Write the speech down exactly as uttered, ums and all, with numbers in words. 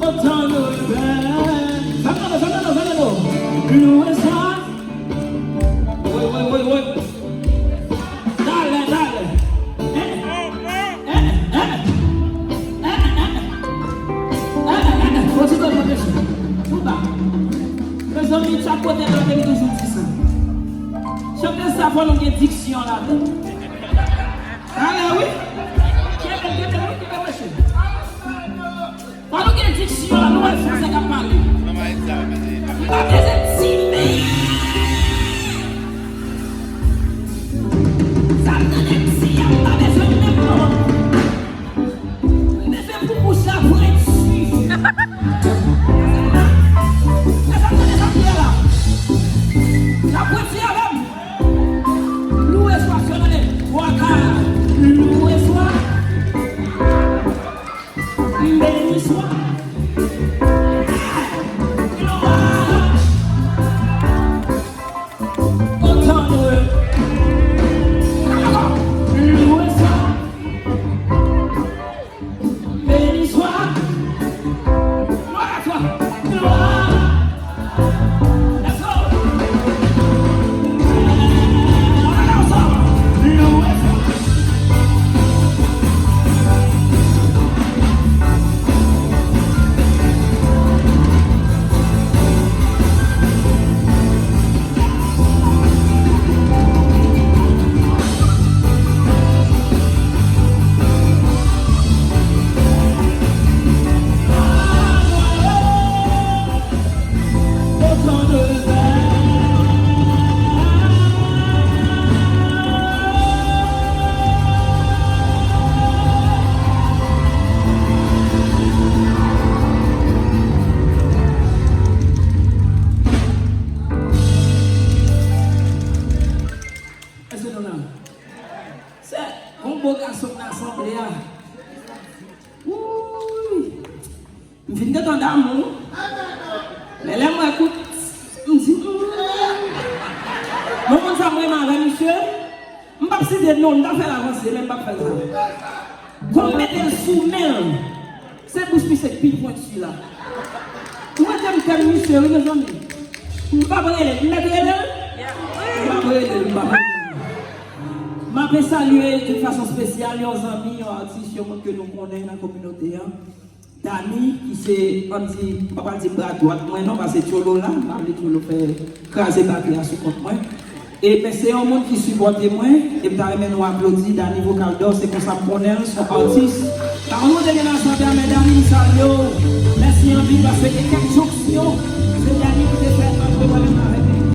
Otan de pè. Fèm nan do, fèm nan do, fèm nan do. Louwe sa. Woy, woy, woy, woy. Talè, talè. Fò ti do mwen mesye. Tou ba. Mezanmi, chak kote l ale, m toujou di sa. Chante sa, fò nou gen diksyon ladan. Talè, wi. Kenbe, kenbe, wi, kenbe, mesye. Fò nou gen diksyon la, nou wè fransè k ap pale. M pa bezwen di men. Sa m tande di a, m pa bezwen menm non. M bezwen pou bouch la pwenti. E sa m tande sa m di a la. La pwenti avè m. Louwe swa, fè tande. Twa ka. Louwe swa. Beni swa. Glwa. Otan de. Louwe swa. Beni swa. Glwa a twa. Glwa. Let's go. Ann ale ansanm. Louwe sa. Èske nou la? Se yon bo gason nan asanble a. Wouy! M fin gentan damou. Men lè m wè kout, m di, hmm. Mwen konn sa m renmen avè misye. M p ap site non, m ta fè l avanse, men m p ap fè l sa. Kon m mete l sou men l, se bouch misye k pi pwenti la. Ou mete m tèm misye, wi, mezanmi. M p ap rele l, m mèt rele l? M p ap rele l, m p ap rele l. M ap salye d'une façon spéciale yon zanmi, yon atis, yon moun ke nou konnen nan kominote a. Dany, ki se, ann di, m pa pral di bra dwat mwen non, paske Tcholo la, m pa vle Tcholo fè kraze batri a sou kont mwen. E, men se yon moun ki sipòte mwen, e m ta renmen nou aplodi Dany Vocal D'Or, se konsa m konnen l, se yon atis. Sa yon moun te gen nan sante a, men Dany, m salye w. Mèsi anpil, paske gen kèk jonksyon.